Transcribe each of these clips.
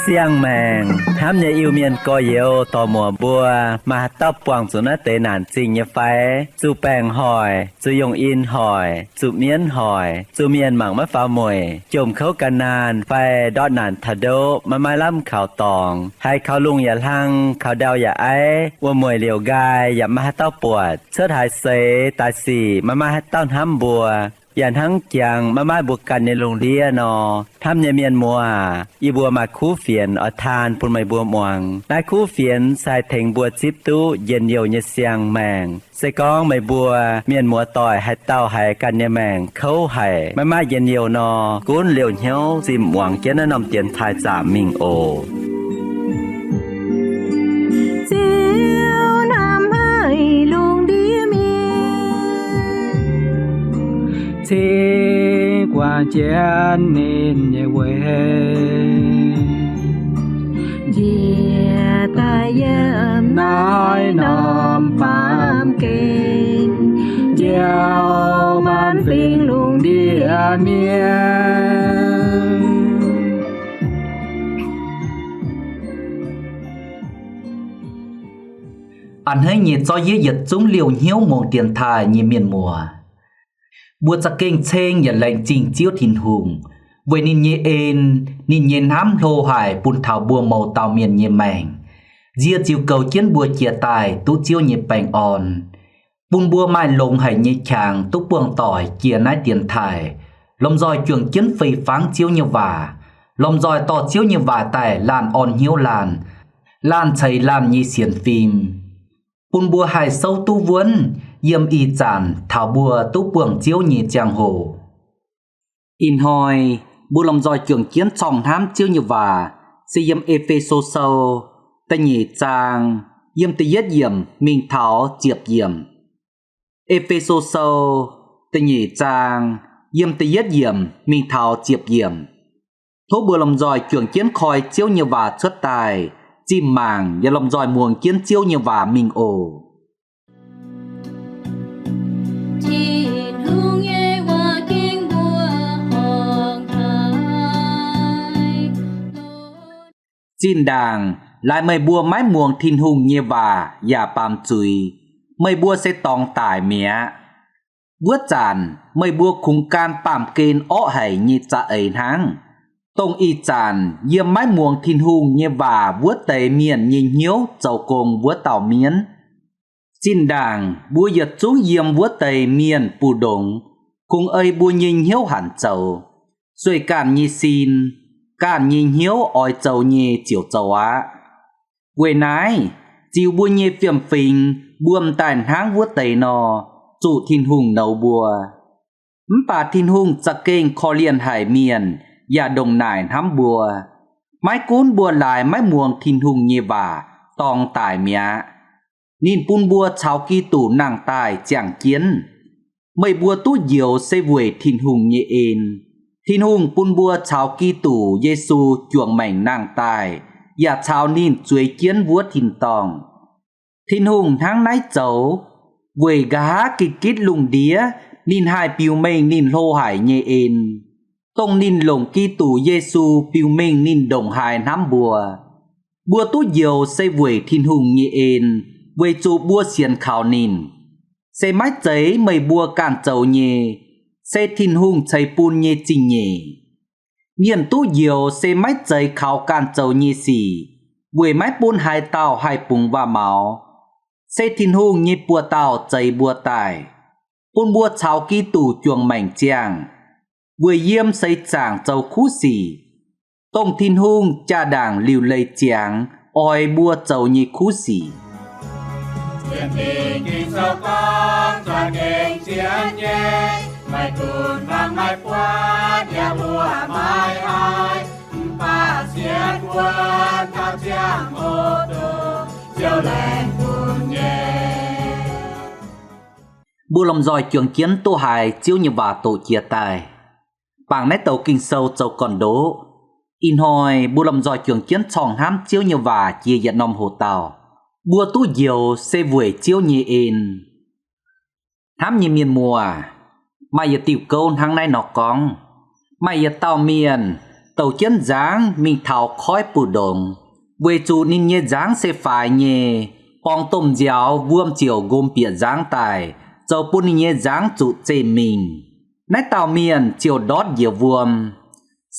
Siang-maengc hnamv nyei Iu-Mienh gorx-youz dorc-muoc mbuo, maaih haaix dauh buangh zuqc naaiv deix naanc zingh nyei fai? Zuqc baengc hoic, zuqc yungh in hoic, zuqc mienv hoic, zuqc mienh mangc maiv faaux mueic, jomc kouv gan naanh fai ndortv naanc taux ndoqv maiv maaih lamh kaux dorngx, haiz kaux lungh yaac hlang, kaux ndau yaac aiv, wuom-mueic liouc nqaai yaac maiv maaih haaix dauh buatc, cuotv haaix seix daaih sic maiv maaih haaix dauh hnamv mbuo, yaac hnangv jangx maiv maaih mbuo ganh nyei lungh ndiev nor, hnamv nyei mienh muoz aac, yie mbuo maaih kuv fienx oix taan bun meih mbuo muangx. Naaiv kuv fienx se haih tengx mbuo zipv duqv njien-youh nyei siang-maengc. Se gorngv meih mbuo mienh muoz-doic haaix dauh haiz ganh nyei maengc kouv haic, maiv maaih njien-youh nor, gunv liouh hnyouv zinh muangx jienv naaiv norm dienx taaih zaamc mingh oc. Ziouv hnamv haic lungh ndiev mienh, cingx guangc jienv ninh nyei weic, njiec daaih yiem naaiv norm baamh gen, njoux maanc fingx lungh ndiev mienh. A'hneiv nyei zorqv yie yietc zungv liouh hnyouv muangx dienx taaih nyei mienh muoz, mbuo za'gengh ceng yaac laengz zingh Ziouv Tin-Hungh weic ninh nyei en, ninh nyei hnamv hlo haic bun taux mbuo mouz dauh mienh nyei maengc, nzie ziux goux jienv mbuo jiex daaih duqv Ziouv nyei baengh orn, bun mbuo maaih longx haic nyei qangx duqv buangh doic jiex naaiv dienx taaih, lomh nzoih juangc jienv fei fangv Ziouv nyei waac, lomh nzoih dorh Ziouv nyei waac daaih laanh orn hnyouv laanh, laanh ceix laanh nyei sienx fim, bun mbuo haih souv duqv wuonv yiem ih zanc taux mbuo duqv buangh Ziouv nyei ziangh hoc. Ih hnoi mbuo lomh nzoih juangc jienv corngh hnamv Ziouv nyei waac se yiem E^fe^so Sou da'nyeic zaang, yiem da'yietv yiemc mingh taux ziepc yiemc. E^fe^so Sou da'nyeic zaang, yiem da'yietv yiemc mingh taux ziepc yiemc. Tov mbuo lomh nzoih juangc jienv koi Ziouv nyei waac cuotv daaih, zinh mangc yaac lomh nzoih muangx jienv Ziouv nyei waac mingh oc. Tin-Hungh nyei waac gengh mbuo horngc haic. Zinh ndaangc laaix meih mbuo maiv muangx Tin-Hungh nyei waac yaac baamz zuiz, meih mbuo se dorngx daic mi'aqv. Wuov zanc meih mbuo kungx gan baamh gen orqv haic nyei za'eix hnangv, dongh ih zanc yiem maiv muangx Tin-Hungh nyei waac wuov deix mienh nyei hnyouv zoux gong wuov dauh mienv. Zinh ndaangc mbuo yietc zungv yiem wuov deix mienh mbu'ndongx, kungx ei mbuo nyei hnyouv hanc zoux, sueih ganh nyei sin, ganh nyei hnyouv oix zoux nyei ziouc zoux aqv. Weic naaiv, ziux mbuo nyei fiem-fingx mbuo m'daaih hnangv wuov deix nor, zuqc Tin-Hungh nouz mbuo. Mv baac Tin-Hungh za'gengh korv-lienh haic mienh yaac ndongc naaic hnamv mbuo, maiv gunv mbuo laaix maiv muangx Tin-Hungh nyei waac dorngx daic mi'aqv, ninh bun mbuo caux Giduc nangh daaih ziangh jienv. Meih mbuo duqv njoux se weic Tin-Hungh nyei en. Tin-Hungh bun mbuo caux Giduc Yesu juangc maengc nangh daaih, yaac caux ninh zueiz jienv wuov tin-dorngh. Tin-Hungh hnangv naaiv zoux weic nqa'haav gitv-gitv lungh ndiev ninh haih biux mengh ninh hlo haic nyei en, dongh ninh longc Giduc Yesu biux mengh ninh ndongc haaix hnamv mbuo. Mbuo duqv njoux se weic Tin-Hungh nyei en, weic zuqc mbuo sienx kaux ninh. Se maiv zeiz meih mbuo ganh zoux nyei, se Tin-Hungh ceix bun nyei zingh nyeic. Mienh duqv njoux se maiv zeiz kaux ganh zoux nyei sic, weic maiv bun haaix dauh haih bungx waac-maux. Se Tin-Hungh nyei buoz-dauh zeix mbuo daaih, bun mbuo caux Giduc juangc maengc ziangh, weic yiem seix zaangc zoux kuv sic, dongh Tin-Hungh jaa-ndaangc liuc leih ziangx oix mbuo zoux nyei kuv sic. Mbuo lomh nzoih juangc jienv duqv haiz Ziouv nyei waac doqc jiex daaih. Bangc naaiv douc Ging-Sou zoux gorn-ndoqv. Ih hnoi mbuo lomh nzoih juangc jienv corngh hnamv Ziouv nyei waac jiex yietc norm hoc dauh. Mbuo duqv njoux se weic Ziouv nyei en. Hnamv nyei mienh muoz, maaih yietc diuh gouv hnangv naaiv nor gorngv, maaih yietc dauh mienh douc jienv nzangv mingh taux koiv mbu'ndongx, weic zuqc ninh nyei nzangv se faix nyei, borngz domh nziaaux wuom ziouc nqom bieqc nzangv daaih, zoux bun ninh nyei nzangv zuqc zemh mingh. Naaiv dauh mienh ziouc ndortv njoux wuom.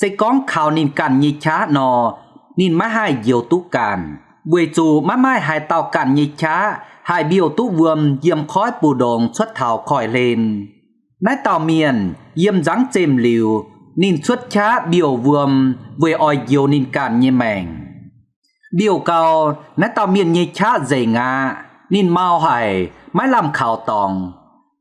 Se gorngv kaux ninh ganh nyei qaqv nor, ninh maiv haih njoux duqv ganh, weic zuqc maiv maaih haaix dauh ganh nyei qaqv haih mbiouh duqv wuom yiem koiv mbu'ndongx cuotv taux koiv-hlen. Naaiv dauh mienh yiem nzangv zemh liuz, ninh cuotv qaqv mbiouh wuom weic oix njoux ninh ganh nyei maengc. Mbiouh gau, naaiv dauh mienh nyei qaqv nzengc aqv. Ninh mau haic, maiv lamh kaux dorngx.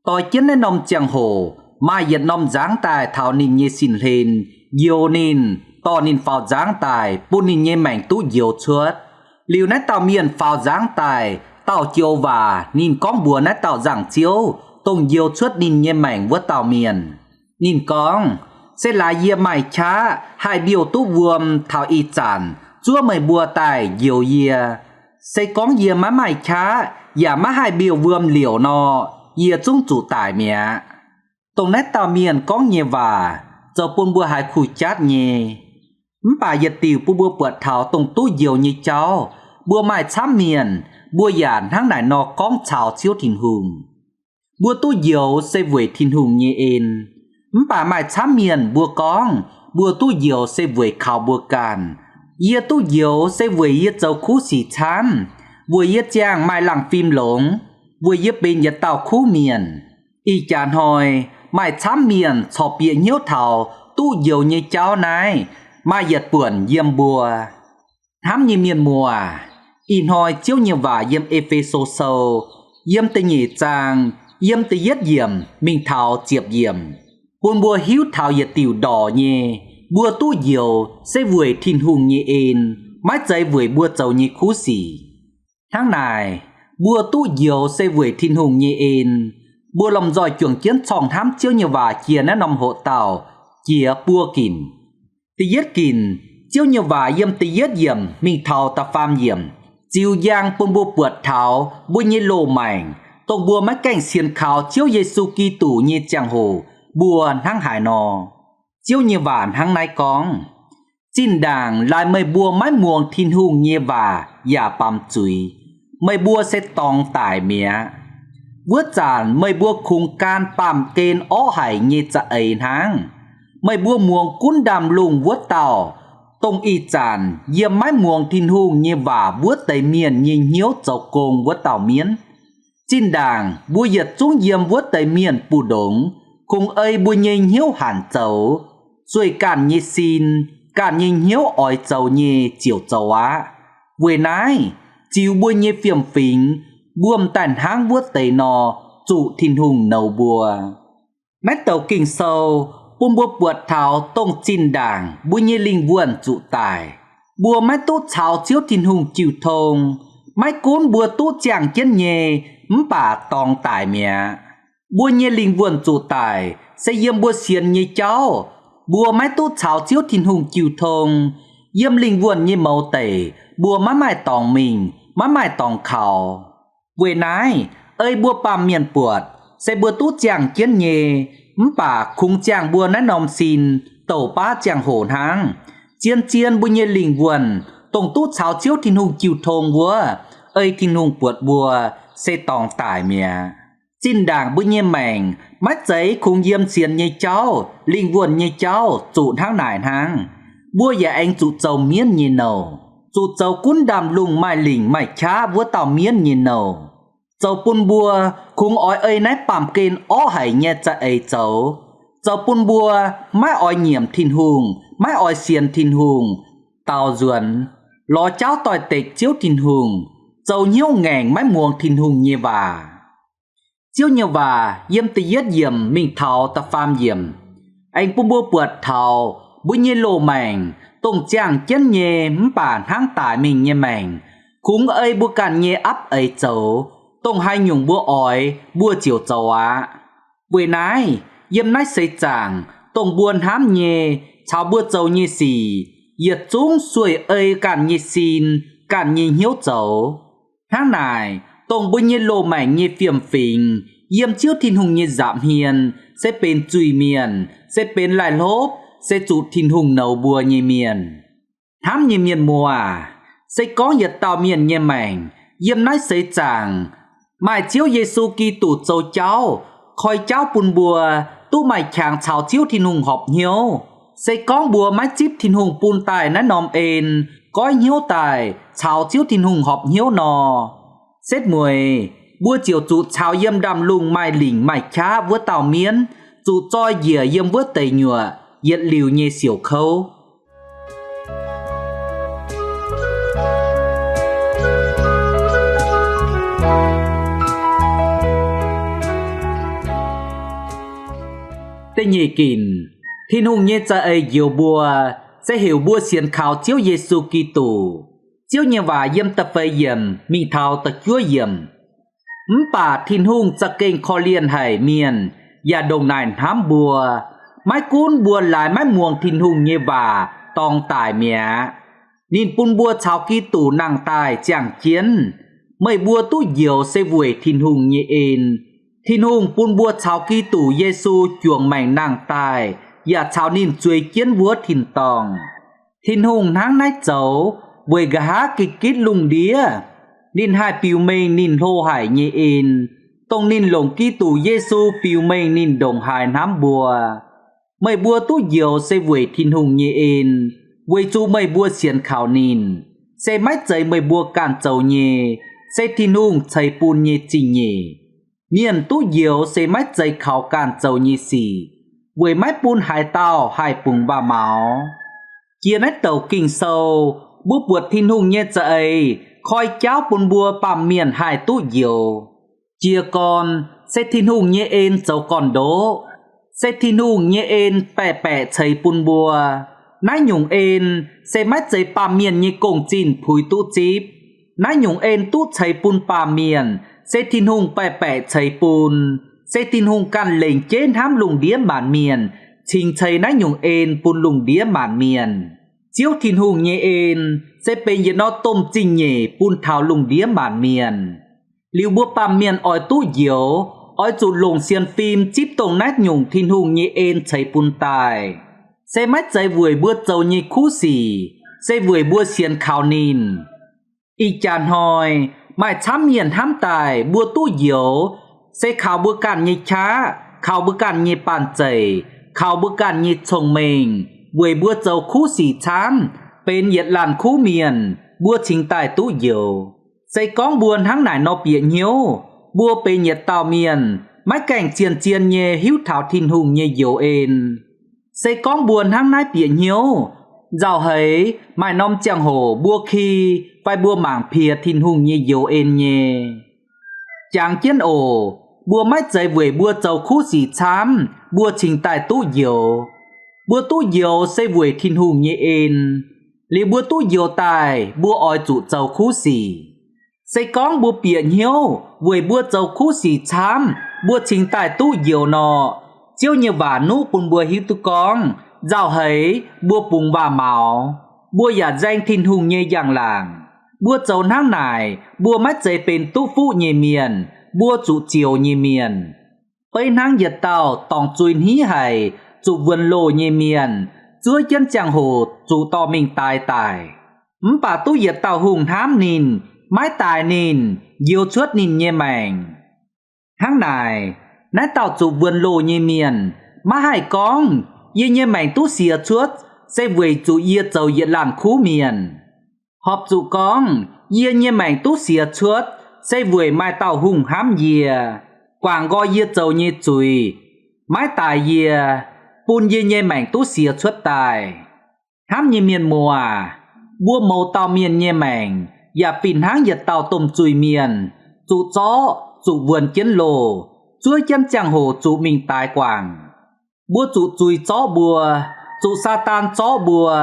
Doix jienv naaiv norm ziangh hoc, maaih yietc norm nzangv daaih taux ninh nyei sin-hlen, njoux ninh, dorh ninh faaux nzangv daaih bun ninh nyei maengc duqv njoux cuotv. Liuz naaiv dauh mienh faaux nzangv daaih, dauh joux waac ninh gorngv mbuox naaiv dauh nzangc-ziouv, dongh njoux cuotv ninh nyei maengc wuov dauh mienh. Ninh gorngv, Se laaix yie maaih qaqv haih mbiouh duqv wuom taux ih zanc zuov meih mbuo daaih njoux yie. Se gorngv yie maiv maaih qaqv yaac maiv haih mbiouh wuom liouc nor, yie zungv zuqc daic mi'aqv. Dongh naaiv dauh mienh gorngv nyei waac zoux bun mbuo haiz kuh jatv nyei. Mv baac yietc diuc bun mbuo buatc taux dongh duqv njoux nyei jauv, mbuo maaih camv mienh, mbuo yaac hnangv naaic nor gorngv caux Ziouv Tin-Hungh. Mbuo duqv njoux se weic Tin-Hungh nyei en. Mv baac maaih camv mienh mbuo gorngv, mbuo duqv njoux se weic kaux mbuo ganh. Yie duqv njoux se weic yie zoux kuv sic camv, weic yie ziangh maaih laangh fim longx, weic yie benx yietc dauh kuv mienh. Ih jaax hnoi, maaih camv mienh corc bieqc hnyouv taux duqv njoux nyei jauv naaiv, maaih yietc buonc yiem mbuo. Hnamv nyei mienh muoz, ih hnoi Ziouv nyei waac yiem E^fe^so Sou, yiem da'nyeic zaang, yiem da'yietv yiemc mingh taux ziepc yiemc, bun mbuo hiuv taux yietc diuc ndorc nyei, mbuo duqv njoux se weic Tin-Hungh nyei en, maiv zeiz weic mbuo zoux nyei kuv sic. Hnangv naaic, mbuo duqv njoux se weic Tin-Hungh nyei en. Mbuo lomh nzoih juangc jienv corngh hnamv Ziouv nyei waac jiex naaiv norm hoc dauh jiex buo ginc. Da'yietv ginc, Ziouv nyei waac yiem da'yietv yiemc mingh taux da'faam yiemc, ziux njang bun mbuo buatc taux mbuo nyei loz-maengc, dongh mbuo maiv gaengh sienx kaux Ziouv Yesu Giduc nyei ziangh hoc mbuo hnangv haaix nor. Ziouv nyei waac hnangv naaiv gorngv, Zinh ndaangc laaix meih mbuo maiv muangx Tin-Hungh nyei waac yaac baamz zuiz, meih mbuo se dorngx daic mi'aqv. Wuov zanc meih mbuo kungx gan baamh gen orqv haic nyei za'eix hnangv. Meih mbuo muangx gunv ndaamv-lungh wuov dauh, dongh ih zanc yiem maiv muangx Tin-Hungh nyei waac wuov deix mienh nyei hnyouv zoux gong wuov dauh mienv. Zinh ndaangc mbuo yietc zungv yiem wuov deix mienh mbu'ndongx, kungx ei mbuo nyei hnyouv hanc zoux. Sueih ganh nyei sin, ganh nyei hnyouv oix zoux nyei ziouc zoux aqv. Weic naaiv, ziux mbuo nyei fiem-fingx, mbuo m'daaih hnangv wuov deix nor, zuqc Tin-Hungh nouz mbuo. Naaiv douc Ging-Sou bun mbuo buatc taux dongh zinh ndaangc mbuo nyei lingh wuonh zuqc daic, mbuo maiv duqv caux Ziouv Tin-Hungh jiu tong. Maiv gunv mbuo duqv ziangh jienv nyei mv baac dorngx daic mi'aqv. Mbuo nyei lingh wuonh zuqc daic se yiem mbuo sienx nyei jauv, mbuo maiv duqv caux Ziouv Tin-Hungh jiu tong. Yiem lingh wuonh nyei mouz deic, mbuo maiv maaih dorngx mingh, maiv maaih dorngx kaux. Weic naaiv, ei mbuo baamh mienh buatc, se mbuo duqv ziangh jienv nyei, mv baac kungx ziangh mbuo naaiv norm sin douc baav ziangh hoc hnangv. Zien-zien mbuo nyei lingh wuonh, dongh duqv caux Ziouv Tin-Hungh jiu tong wuov, ei Tin-Hungh buatc mbuo se dorngx daic mi'aqv. Zinh ndaangc mbuo nyei maengc maiv zeiz kungx yiem sienx nyei jauv, lingh wuonh nyei jauv zuqc hnangv naaic hnangv. Mbuo yaac aengx zuqc zoux mienv nyei nouh, zuqc zoux gunv ndaamv-lungh maaih lingc maaih qaqv wuov dauh mienv nyei nouh, zoux bun mbuo kungx oix ei naaiv baamh gen orqv haic nyei za'eix zoux, zoux bun mbuo maiv oix nyiemc Tin-Hungh, maiv oix sienx Tin-Hungh, daaux nzuonx, lorz jauv doix-dekc Ziouv Tin-Hungh, zoux hnyouv ngaengc maiv muangx Tin-Hungh nyei waac. Ziouv nyei waac yiem da'yietv yiemc mingh taux da'faam yiemc aengx bun mbuo buatc taux mbuo nyei loz-maengc, dongh ziangh jienv nyei mv baac hnangv daic mingh nyei maengc, kungx ei mbuo ganh nyei apv eix zoux. Dongh haaix nyungc mbuo oix, mbuo ziouc zoux aqv. Weic naaiv, yiem naaiv seix zaangc, dongh mbuo hnamv nyei caux mbuo zoux nyei sic, yietc zungv sueih ei ganh nyei sin, ganh nyei hnyouv zoux. Hnangv naaic, dongh mbuo nyei loz-maengc nyei fiem-fingx yiem Ziouv Tin-Hungh nyei nza'hmien se benx zuiz-mienh, se benx laih hlopv, se zuqc Tin-Hungh nouz mbuo nyei mienh. Hnamv nyei mienh muoz, se gorngv yietc dauh mienh nyei maengc yiem naaiv seix zaangc maaih Ziouv Yesu Giduc zoux jauv, koi jauv bun mbuo duqv maaih qangx caux Ziouv Tin-Hungh horpc hnyouv, se gorngv mbuo maiv zipv Tin-Hungh bun daaih naaiv norm en, goiv hnyouv daaih caux Ziouv Tin-Hungh horpc hnyouv nor, setv mueiz mbuo ziouc zuqc caux yiem ndaamv-lungh maaih lingc maaih qaqv wuov dauh mienv, zuqc zoi njiec yiem wuov deic nyuoqc yietc liuz nyei siouc kouv. Da'nyeic ginc, Tin-Hungh nyei za'eix njoux mbuo, se heuc mbuo sienx kaux Ziouv Yesu Giduc. Ziouv nyei waac yiem da'feix yiemc mingh taux da'juov yiemc. Mv baac Tin-Hungh za'gengh korv-lienh haic mienh, yaac ndongc naaic hnamv mbuo, maiv gunv mbuo laaix maiv muangx Tin-Hungh nyei waac dorngx daic mi'aqv, ninh bun mbuo caux Giduc nangh daaih ziangh jienv. Meih mbuo duqv njoux se weic Tin-Hungh nyei en. Tin-Hungh bun mbuo caux Giduc Yesu juangc maengc nangh daaih, yaac caux ninh zueiz jienv wuov tin-dorngh. Tin-Hungh hnangv naaiv zoux weic nqa'haav gitv-gitv lungh ndiev ninh haih biux mengh ninh hlo haic nyei en, dongh ninh longc Giduc Yesu biux mengh ninh ndongc haaix hnamv mbuo. Meih mbuo duqv njoux se weic Tin-Hungh nyei en, weic zuqc meih mbuo sienx kaux ninh. Se maiv zeiz meih mbuo ganh zoux nyei, se Tin-Hungh ceix bun nyei zingh nyeic. Mienh duqv njoux se maiv zeiz kaux ganh zoux nyei sic, weic maiv bun haaix dauh haih bungx waac-maux. Jiex naaiv douc Ging-Sou, mbuo buatc Tin-Hungh nyei za'eix koi jauv bun mbuo baamh mienh haih duqv njoux. Jiez gorn se Tin-Hungh nyei en zoux gorn-ndoqv, se Tin-Hungh nyei en baeqc baeqc ceix bun mbuo. Naaiv nyungc en se maiv zeiz baamh mienh nyei gong-zinh puix duqv zipv. Naaiv nyungc en duqv ceix bun baamh mienh, se Tin-Hungh baeqc baeqc ceix bun. Se Tin-Hungh ganh lengc jeiv hnamv lungh ndiev maanc mienh, cingx ceix naaiv nyungc en bun lungh ndiev maanc mienh. Ziouv Tin-Hungh nyei en se benx yietc norm domh zingh nyeic bun taux lungh ndiev maanc mienh. Liuz mbuo baamh mienh oix duqv njoux, oix zuqc longc sienx fim zipv dongh naaiv nyungc Tin-Hungh nyei en ceix bun daaih. Se maiv zeiz weic mbuo zoux nyei kuv sic, se weic mbuo sienx kaux ninh. Ih jaax hnoi, maaih camv mienh hnamv daaih mbuo duqv njoux, se kaux mbuo ganh nyei qaqv, kaux mbuo ganh nyei banh zeic, kaux mbuo ganh nyei cong-mengh, weic mbuo zoux kuv sic camv, benx yietc laanh kuv mienh, mbuo cingx daaih duqv njoux. Se gorngv mbuo hnangv naaic nor bieqc hnyouv, mbuo benx yietc dauh mienh maiv gaengh zien-zien nyei hiuv taux Tin-Hungh nyei njoux en. Se gorngv mbuo hnangv naaiv bieqc hnyouv, nzauh heix maaih norm ziangh hoc mbuo ki fai mbuo mangc piex Tin-Hungh nyei njoux en nyei. Jangx jienv oc, mbuo maiv zeiz weic mbuo zoux kuv sic camv mbuo cingx daaih duqv njoux. Mbuo duqv njoux se weic Tin-Hungh nyei en. Liuz mbuo duqv njoux daaih mbuo oix zuqc zoux kuv sic. Se gorngv mbuo bieqc hnyouv weic mbuo zoux kuv sic camv mbuo cingx daaih duqv njoux nor, Ziouv nyei waac nuqv bun mbuo hiuv duqv gorngv nzauh heix mbuo bungx waac-maux, mbuo yaac nzaeng Tin-Hungh nyei njang-laangc. Mbuo zoux hnangv naaic mbuo maiv zeiz benx duqv fuqv nyei mienh, mbuo zuqc zioux nyei mienh. Beiv hnangv yietc dauh dorngc zuiz hniv haic, zuqc wuonx loh nyei mienh, zuov jienv ziangh hoc zuqc dorh mingh daix daic. Mv baac duqv yietc dauh hungh hnamv ninh, maiv daix ninh, njoux cuotv ninh nyei maengc. Hnangv naaic, naaiv dauh zuqc wuonx loh nyei mienh maiv haih gorngv, Yie nyei maengc duqv siec cuotv se weic zuqc yie zoux yietc laanh kuv mienh. Horpc zuqc gorngv, Yie nyei maengc duqv siec cuotv se weic maaih dauh hungh hnamv yie, guangc nqoi yie zoux nyei zuiz, maiv daix yie, bun yie nyei maengc duqv siec cuotv daaih. Hnamv nyei mienh muoz aac, mbuo mouz dauh mienh nyei maengc yaac fih hnangv yietc dauh domh zuiz-mienh, zuqc zorqv, zuqc wuonx jienv loh, zuov jienv ziangh hoc zuqc mingh daix guangc. Mbuo zuqc zuiz zorqv mbuo, zuqc Saadaan zorqv mbuo,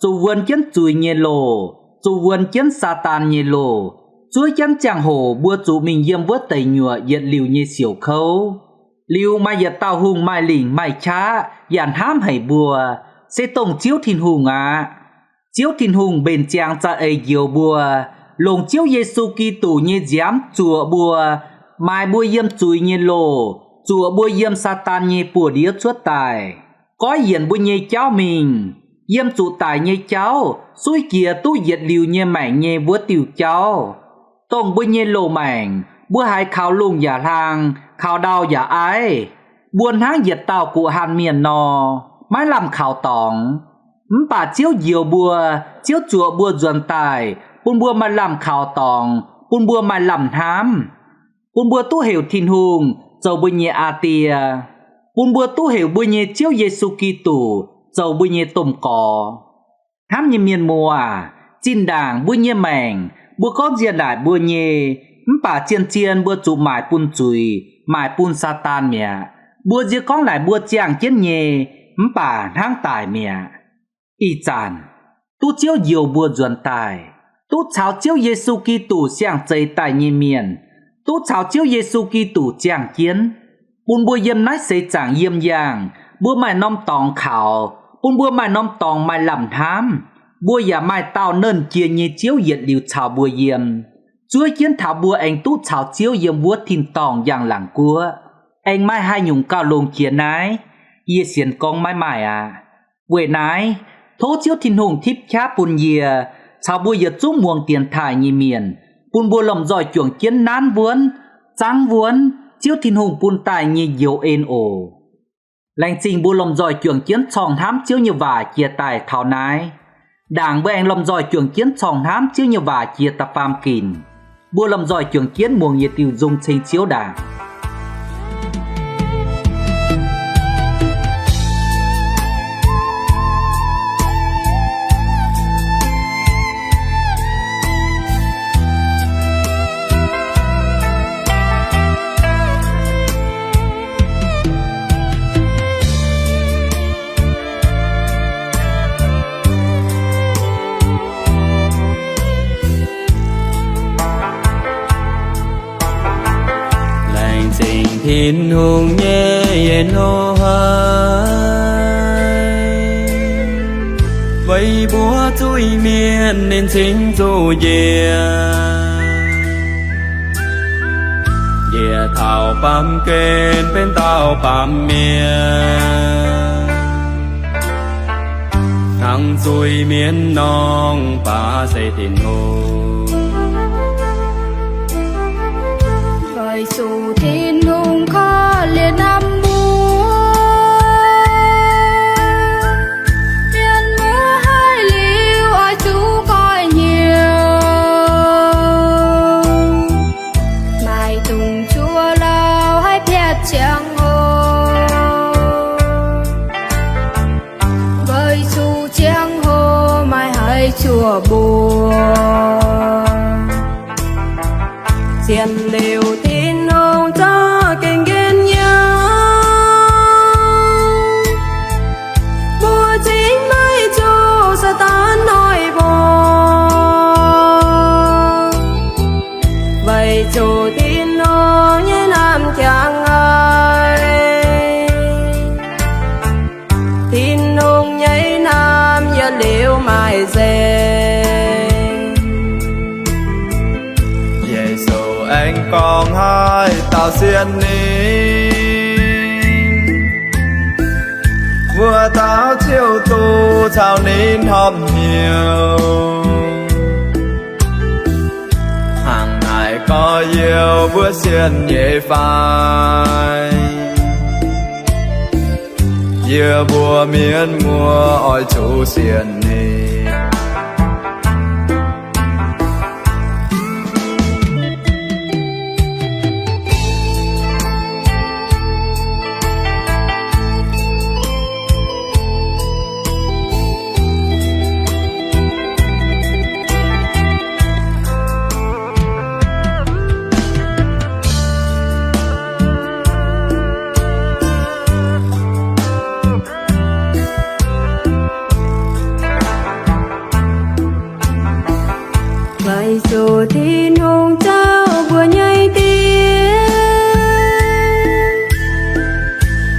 zuqc wuonx jienv zuiz nyei loh, zuqc wuonx jienv Saadaan nyei loh, zuov jienv ziangh hoc mbuo zuqc mingh yiem wuov deic nyuoqc yietc liuz nyei siouc kouv. Liuz maaih yietc dauh hungh maaih lingc maaih qaqv yaac hnamv haic mbuo, se dongh Ziouv Tin-Hungh aqv. Ziouv Tin-Hungh mbenc ziangx za'eix njoux mbuo, longc Ziouv Yesu Giduc nyei nziaamv zuoqc mbuo, maaiz mbuo yiem zuiz nyei loh, zuoqc mbuo yiem Saadaan nyei buoz-ndiev cuotv daaih, goiv yienc mbuo nyei jauv mingh, yiem zuqc daic nyei jauv, suiv jiex duqv yietc liuz nyei maengc nyei wuov diuh jauv, dongh mbuo nyei loz-maengc, mbuo haiz kaux lungh yaac hlang, kaux ndau yaac aiv. Mbuo hnangv yietc dauh guqc hanh mienh nor, maiv lamh kaux dorngx. Mv baac Ziouv njoux mbuo, Ziouv zuoqc mbuo nzuonx daaih, bun mbuo maaih lamh kaux dorngx, bun mbuo maaih lamh hnamv, bun mbuo duqv heuc Tin-Hungh zoux mbuo nyei Aa Die, bun mbuo duqv heuc mbuo nyei Ziouv Yesu Giduc zoux mbuo nyei domh gorx. Hnamv nyei mienh muoz, zinh ndaangc mbuo nyei maengc, mbuo gorngv nziex naaic mbuo nyei, mv baac zien-zien mbuo zuqc maaic bun zuiz, maaic bun Saadaan mi'aqv. Mbuo nziex gorngv naaic mbuo ziangh jienv nyei, mv baac hnangv daic mi'aqv. Ih zanc, duqv Ziouv njoux mbuo nzuonx daaih, duqv caux Ziouv Yesu Giduc siang-zeix daaih nyei mienh, duqv caux Ziouv Yesu Giduc ziangh jienv, bun mbuo yiem naaiv seix zaangc yiem yaangh, mbuo maaih norm dorngx kaux, bun mbuo maaih norm dorngx maaih lamh hnamv, mbuo yaac maaih dauh Nernh Jiex nyei Ziouv yietc liuz caux mbuo yiem, zuov jienv taux mbuo aengx duqv caux Ziouv yiem wuov tin-dorngh njang-laangc guoqv. Aengx maaih haaix nyungc gauh longx jiex naaiv? Yie sienx gorngv maiv maaih aqv. Weic naaiv, tov Ziouv Tin-Hungh tipv qaqv bun yie caux mbuo yietc zungv muangx dienx taaih nyei mienh, bun mbuo lomh nzoih juangc jienv nanv wuonv, zaangv wuonv Ziouv Tin-Hungh bun daaih nyei njoux en oc. Laengz zingh mbuo lomh nzoih juangc jienv corngh hnamv Ziouv nyei waac jiex daaih taux naaiv. Ndaangc mbuo aengx lomh nzoih juangc jienv corngh hnamv Ziouv nyei waac jiex da'faam ginc. Mbuo lomh nzoih juangc jienv muangx yietc diuh nzung ceng Ziouv ndaangc. Laengz zingh Tin-Hungh nyei yietc hnoi, weic mbuo zuiz-mienh ninh cingx zuqc njiec, njiec taux baamh gen benx dauh baamh mienh, hnangv zuiz-mienh nor, mv baac se Tin-Hungh. Weic zuqc Tin-Hungh korv-lienh naamh mbuo, mienh muoz haih liuz oix zuqc goiv hnyouv, maaih dungz zuov lauh haih piatv ziangh hoc, weic zuqc ziangh hoc maaih haaix zuoqc mbuo. Zien liuz Tin-Hungh zorqv gengh njien-youh, mbuo cingx maiv zuqc Saadaan noiv mbuo, weic zuqc Tin-Hungh nyei naamh jangx haic. Tin-Hungh nyei naamh yietc liuz maaih nzengc. Yesu aengx gorngv haaix dauh sienx ninh, wuov dauh ziouc duqv caux ninh horpc hnyouv. Hnangv naaic gorx-youz mbuo sienx nyei fai? Yie mbuo mienh muoz oix zuqc sienx ninh. Weic zuqc Tin-Hungh zauv mbuo nyei diex,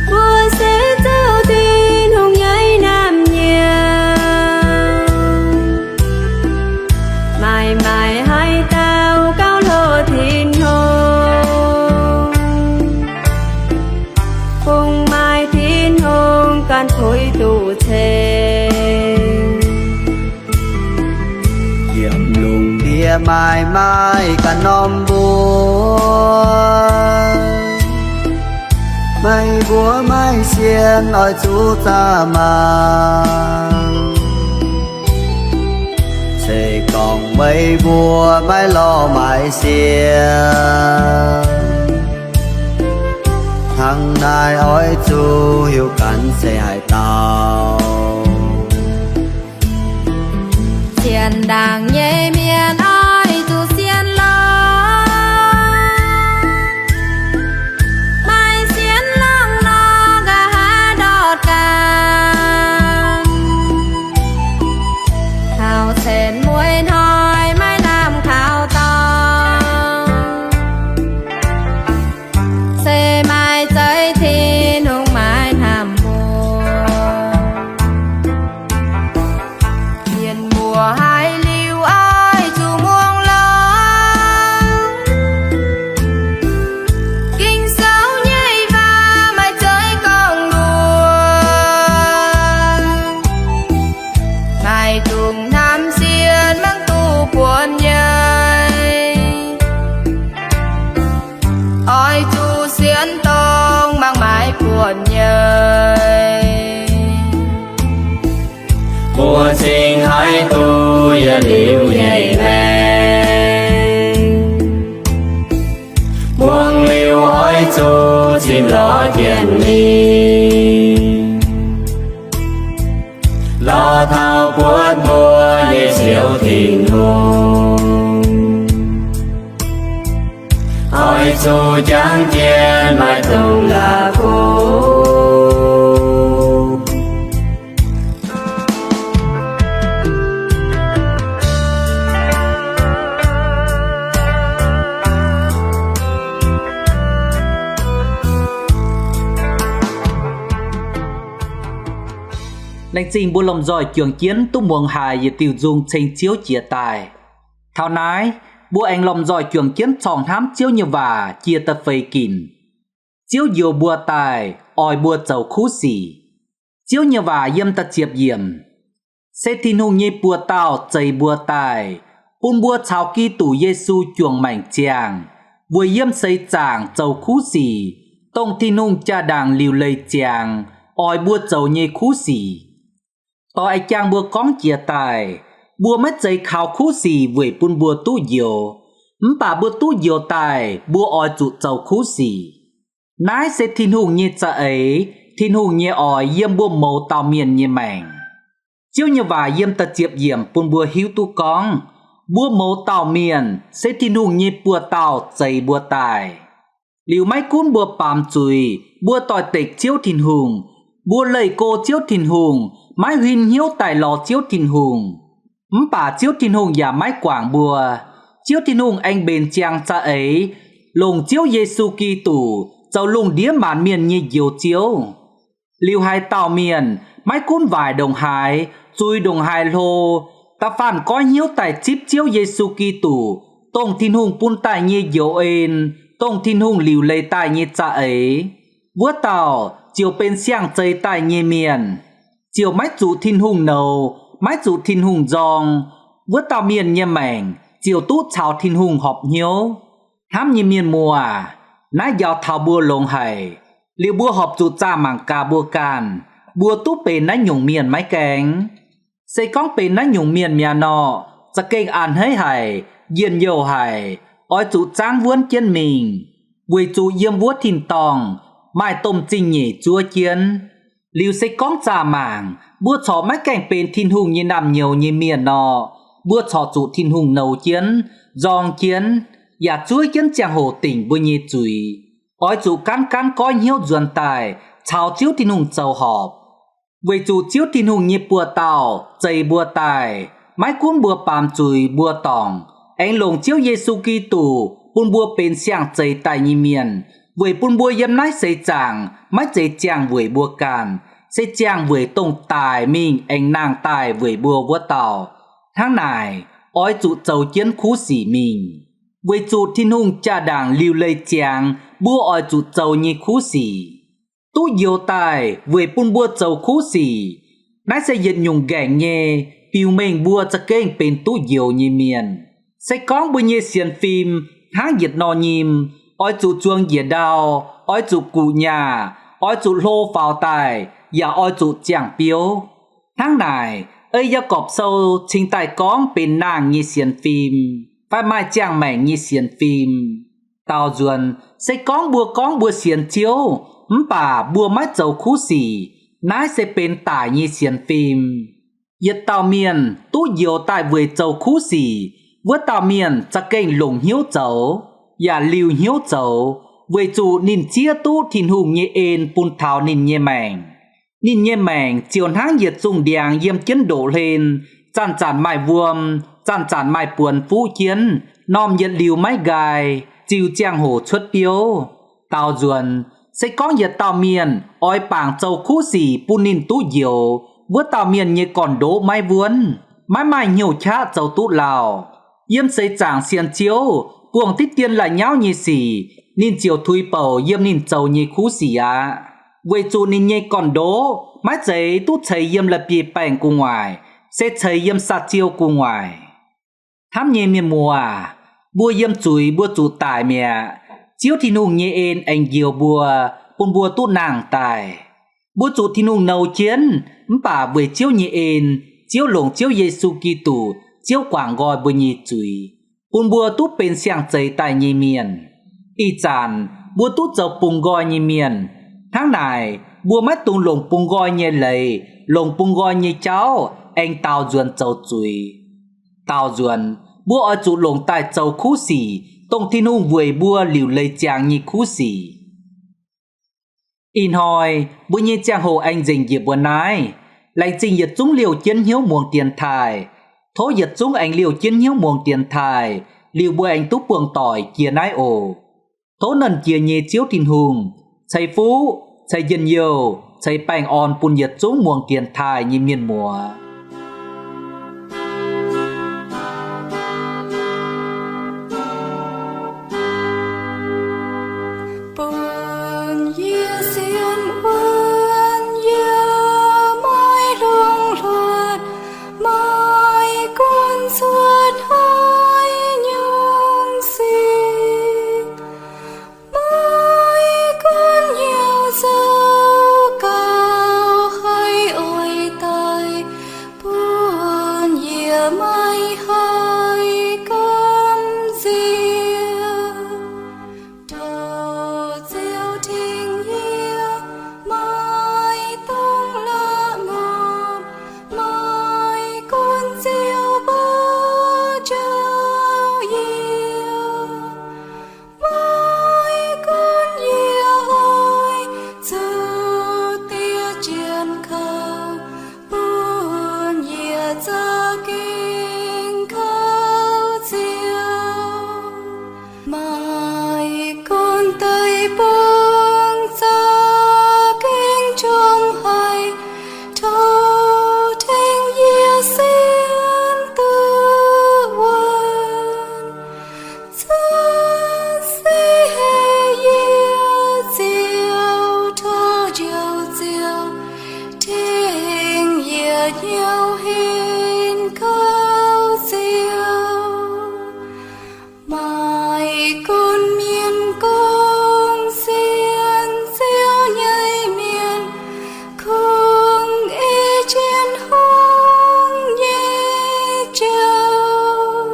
mbuo se zouv Tin-Hungh nyei naamh nyouz. Maaih haaix dauh gauh hlo Tin-Hungh, kungx maaih Tin-Hungh ganh puix duqv ceng. Yiem lungh ndiev maaih maaih ganh norm mbuo, meih mbuo maiv sien oix zuqc zaah mangc. Se gorngv meih mbuo maiv lorz maaih sien, hnangv naaiv oix zuqc hiuv ganh se haaix dauh. Cien ndaangc nyei mienh oix zuqc sien lorz, maaih sien longx nor, nqa'haav ndortv ganh, taux cien mueiz hnoi maiv lamh kaux dorngx. Se maaih zeiz Tin-Hungh maiv hnamv mbuo, mienh muoz haiz liuz oix zuqc muangx lorz. Ging-Sou nyei waac maaih zeiz gorngv mbuox, maaih dungz hnamv sien mangc duqv buonc nyei. Oix zuqc sienx dongh mangc maaih buonc nyei. Mbuo cingx haiz duqv yietc liuz nyei maengc, muangx liuz oix zuqc zinh lorz jienv mingh, lorz taux buonv mbuo nyei Ziouv Tin-Hungh. Oix zuqc jangx jienv maiv dungx la'kuqv. Laengz zingh mbuo lomh nzoih juangc jienv duqv muangx haic yietc diuh nzung ceng Ziouv jiez daaih. Taux naaiv, mbuo aengx lomh nzoih juangc jienv corngh hnamv Ziouv nyei waac jiex da'feix ginc. Ziouv njoux mbuo daaih oix mbuo zoux kuv sic. Ziouv nyei waac yiem da'ziepc yiemc. Se Tin-Hungh nyei buoz-dauh zeix mbuo daaih, bun mbuo caux Giduc Yesu juangc maengc ziangh, weic yiem seix zaangc zoux kuv sic, dongh Tin-Hungh jaa-ndaangc liuc leih ziangx oix mbuo zoux nyei kuv sic. Doix jangx mbuo gorngv jiex daaih, mbuo maiv zeiz kaux kuv sic weic bun mbuo duqv njoux, mv baac mbuo duqv njoux daaih mbuo oix zuqc zoux kuv sic. Naaiv se Tin-Hungh nyei za'eix, Tin-Hungh nyei oix yiem mbuo mouz dauh mienh nyei maengc. Ziouv nyei waac yiem da'ziepc yiemc bun mbuo hiuv duqv gorngv, mbuo mouz dauh mienh se Tin-Hungh nyei buoz-dauh zeix mbuo daaih. Liuz maiv gunv mbuo baamz zuiz, mbuo doix-dekc Ziouv Tin-Hungh, mbuo leih go Ziouv Tin-Hungh, maiv huin hnyouv daaih lorz Ziouv Tin-Hungh, mv baac Ziouv Tin-Hungh yaac maiv guangc mbuo. Ziouv Tin-Hungh aengx mbenc ziangx za'eix, longc Ziouv Yesu Giduc zoux lungh ndiev maanc mienh nyei Njoux Ziouv. Liuz haaix dauh mienh, maiv gunv waaic ndongc haaix, zuiz ndongc haaix hlo, da'faanh goiv hnyouv daaih zipv Ziouv Yesu Giduc, dongh Tin-Hungh bun daaih nyei njoux en, dongh Tin-Hungh liuc leih daaih nyei za'eix, wuov dauh ziouc benx siang-zeix daaih nyei mienh, ziouc maiv zuqc Tin-Hungh nouz, maiv zuqc Tin-Hungh nzorng. Wuov dauh mienh nyei maengc ziouc duqv caux Tin-Hungh horpc hnyouv. Hnamv nyei mienh muoz aac, naaiv njaaux taux mbuo longx haic. Liuz mbuo horpc zuqc zaah mangc gaax mbuo ganh, mbuo duqv benx naaiv nyungc mienh maiv gaengh? Se gorngv benx naaiv nyungc mienh mi'aqv nor, za'gengh a'hneiv haic, njien-youh haic, oix zuqc zaangv wuonv jienv mingh, weic zuqc yiem wuov tin-dorngh maaih domh zingh nyeic zuov jienv. Liuz se gorngv zaah mangc, mbuo corc maiv gaengh benx Tin-Hungh nyei naamh nyouz nyei mienh nor, mbuo corc zuqc Tin-Hungh nouz jienv, nzorng jienv, yaac zuov jienv ziangh hoc dingc mbuo nyei zuiz. Oix zuqc gaanv gaanv goiv hnyouv nzuonx daaih caux Ziouv Tin-Hungh zoux horpc, weic zuqc Ziouv Tin-Hungh nyei buoz-dauh zeix mbuo daaih, maiv gunv mbuo baamz zuiz mbuo dorngc, aengx longc Ziouv Yesu Giduc bun mbuo benx siang-zeix daaih nyei mienh, weic bun mbuo yiem naaiv seix zaangc maiv zeiz ziangh weic mbuo ganh, se ziangh weic dongh daic mingh aengx nangh daaih weic mbuo wuov dauh. Hnangv naaic, oix zuqc zoux jienv kuv sic mingh, weic zuqc Tin-Hungh jaa-ndaangc liuc leih ziangx mbuo oix zuqc zoux nyei kuv sic. Duqv njoux daaih weic bun mbuo zoux kuv sic. Naaiv se yietc nyungc nqaengc nyei, biux mengh mbuo za'gengh benx duqv njoux nyei mienh. Se gorngv mbuo nyei sienx fim hnangv yietc nor nyim, oix zuqc zuangx njiec ndau, oix zuqc guqc nyaah, oix zuqc hlo faaux daaih, yaac oix zuqc ziangh biouv. Hnangv naaic, ei Yaagorpc Sou cingx daaih gorngv benx nangh nyei sienx fim, fai maaih ziangh maengc nyei sienx fim. Daaux nzuonx, se gorngv mbuo gorngv mbuo sienx Ziouv, mv baac mbuo maiv zoux kuv sic, naaiv se benx daic nyei sienx fim. Yietc dauh mienh duqv njoux daaih weic zoux kuv sic, wuov dauh mienh za'gengh longc hnyouv zoux, yaac liuz hnyouv zoux, weic zuqc ninh zieqv duqv Tin-Hungh nyei en bun taux ninh nyei maengc. Ninh nyei maengc ziouc hnangv yietc zungh ndiangx yiem jienv ndoqc hlen, zanc-zanc maaih wuom, zanc-zanc maaih buonx fuqv jienv, normh yietc liuz maiv nqaai, ziux ziangh hoc cuotv biouv. Daaux nzuonx, se gorngv yietc dauh mienh oix bangc zoux kuv sic bun ninh duqv njoux, wuov dauh mienh nyei gorn-ndoqv maiv wuonv, maiv maaih hnyouv qaqv zoux duqv lauh. Yiem seix zaangc sienx Ziouv, buangh diqv dien la'nyauv nyei sic, ninh ziouc tuix bouc yiem ninh zoux nyei kuv sic aqv, weic zuqc ninh nyei gorn-ndoqv maiv zeiz duqv ceix yiem la'bieiv-baengh gu'nguaaic, se ceix yiem saa-ziou gu'nguaaic. Hnamv nyei mienh muoz aac, mbuo yiem zuiz mbuo zuqc daic mi'aqv. Ziouv Tin-Hungh nyei en aengx njoux mbuo, bun mbuo duqv nangh daaih. Mbuo zuqc Tin-Hungh nouz jienv, mv baac weic Ziouv nyei en, Ziouv longc Ziouv Yesu Giduc, Ziouv guangc nqoi mbuo nyei zuiz, bun mbuo duqv benx siang-zeix daaih nyei mienh. Ih zanc mbuo duqv zoux bungx nqoi nyei mienh. Hnangv naaic, mbuo maiv dungx longc bungx nqoi nyei leiz, longc bungx nqoi nyei jauv aengx daaux nzuonx zoux zuiz. Daaux nzuonx, mbuo oix zuqc longc daaih zoux kuv sic, dongh Tin-Hungh weic mbuo liuc leiz ziangx nyei kuv sic. Ih hnoi mbuo nyei ziangh hoc aengx nzengc njiec mbuo naaiv. Laengz zingh yietc zungv liouh jienv hnyouv muangx dienx taaih. Tov yietc zungv aengx liouh jienv hnyouv muangx dienx taaih, liuz mbuo aengx duqv buangh doic jiex naaiv oc. Tov Nernh Jiex nyei Ziouv Tin-Hungh ceix fuqv, ceix njien-youh, ceix baengh orn bun yietc zungv muangx dienx taaih nyei mienh muoz. Bun yie sienx wuonv, yie maiv longx hluotv, maiv gunv cuotv haaix nyungc sic. Maiv gunv hnyouv zoux gauh haiz oix daic, bun yie maiv haih gamh nziex. Tov Ziouv tengx yie, maiv dungx la'nqopv, maiv gunv Ziouv mbuo jauv yie. Maiv gunv yie oix zuqc diev jienv kouv, bun yie za'gengh kouv Ziouv. Maiv gunv deic-bung za'gengh qongx haic, tov tengx yie sienx duqv wuonv. Cuotv seix haic yie Ziouv, tov Njoux Ziouv tengx yie hnyouv henv kouv Ziouv. Maiv gunv mienh gorngv sienx Ziouv nyei mienh kungx ei jienv hungh nyei jauv.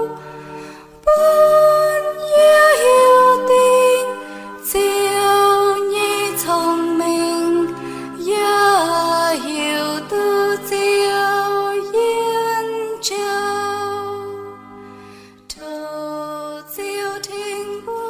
Bun yie hiuv duqv Ziouv nyei cong-mengh, yaac hiuv duqv Ziouv yiem jauv. Tov Ziouv tengx mbuo